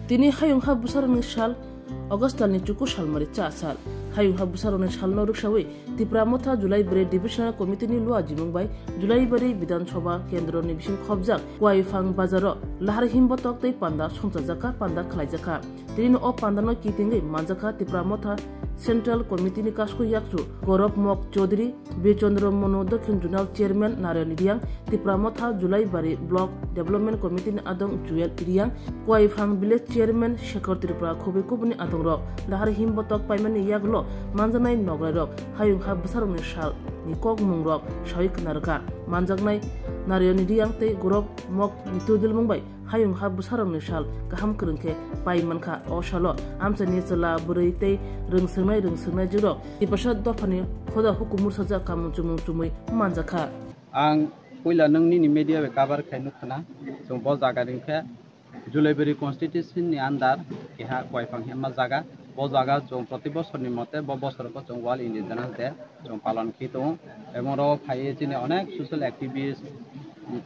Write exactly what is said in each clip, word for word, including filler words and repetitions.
Tini hayung ha bwsarokni sal, August talni chuku salmari cha sal. Hayung ha bwsarokni salno rwksawi Tipra Motha Julaibari Divisional Committee ni luajimung bai Julaibari Bidhan Sabha Kendro ni bising khobjak Kuaiphang bazaro lahar himbotok tei panda songchajakha, panda khlaijakha. Tini o pandano kitingwi manjakha Tipra Motha Central Committee ni kasku yakchu Gorop Mok Chaudhary, Birchandra Manu, Dokhin Zonal Chairman Narayan Reang, Tipra Motha Julaibari Block Development Committee ni adong Jewel Reang, Kuaiphang Village Chairman Shekhar Tripura khobwi kubuni adongrok. Lahar himbotok paimani yagulo manjaknai nograirok hayung ha bwsarokni sal ni kokmungrok sawi khna rwkha. Manjaknai Narayan Reang tei Gorop Mok ni twdwlmung bai hayung ha bwsarokni sal kaham kwrwng khe pai mankha. O salo amchaini chwla bwrwi tei rwngswngnai rwngswngnai jwrok Tiprasa dophani hoda hukumu sajak kamung chumung chumui manjakha. Ang puila nwng nini media bai cover khai nukha na, chwng bo jaga ni khe Julaibari constituency ni under keha Kuaiphang hemma jaga. Bo jaga chwng proti bosor ni mote bo bosor bo chwng World Indigenous Day chwng palon khe tongo. Ebong oro phaiwi chini onek social activist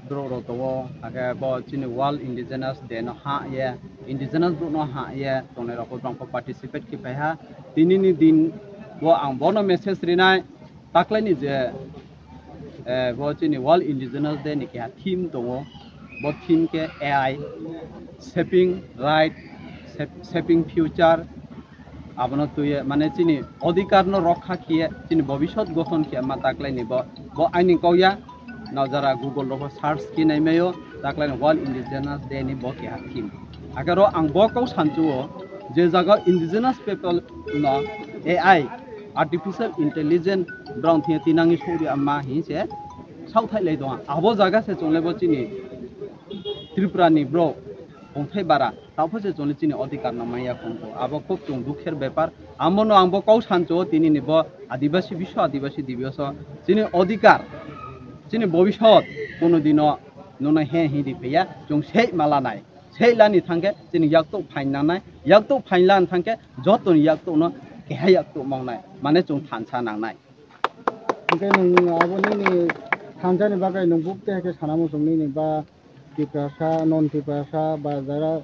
borok rok tongo, hakhe bo chini World Indigenous Day no ha ye, Indigenous borok no ha ye tongnai rok bo borok participate khe phaiha. Tini ni din bo ang bono message rinai, taklai ni je, eh, bo chini World Indigenous Day ni keha theme tongo, bo theme khe A I, shaping right, shap-, shaping future. Abono twiwi mane chini odhikar no rokha khiye, chini bobisot gothon khiye ma taklai ni bo, bo aini kok ya, nojara Google rok search khe nai mayo, taklai ni World Indigenous Day ni bo keha theme. Hakhe ro ang bo kok sanchuo, je jaga indigenous people no A I, artificial intelligence, borok thwiya tinangwi sori ama hinse saothai lai tongo. Abo jaga se chongle bo chini Tripura ni borok ongthai bara. Taphose chwngni chini odhikar no maya khungkho. Abo khub chwng dukher bepar. Amono ang bo kok sancho tini ni bo Adibasi biswa Adibasi dibiyoso chini odhikar, chini bobisot kono dino nono he hi di pheya chwng sei malanai. Sei lani thangkhe chini yaktok phain nangnai. Yaktok phain lan thangkhe jotoni yaktok no keha yaktok mongnai. Mane chwng thansa nangnai. Hingke nwng abo nini thansa ni bagwi nwng buk te hai khe sana muchung nini ba Tiprasa, non Tiprasa, ba jara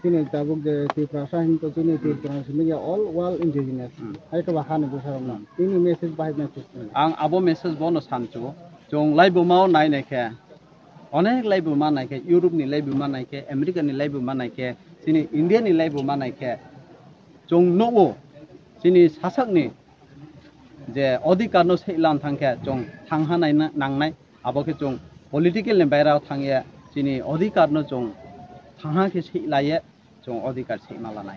chini tabuk je Tiprasa hinto chini Tiprasa simi ya all world indigenous. Hmm. Hai khe ba hani bwsa rok no. Hmm. Nini message bahai message. Ang abo message bono sanchu. Chwng laibuma o nai nai khe. Onek laibuma nai khe, Europe ni laibuma nai khe, America ni laibuma nai khe, chini India ni laibuma nai khe. Chwng nugo. Chini sasakni je odhikar no sei lan thangkhe chwng thangha nai na-, nangnai, abo khe chwng political ni baira o thangye chini odhikar no chwng thangha khe sei laiye chwng odhikar sei ma lanai.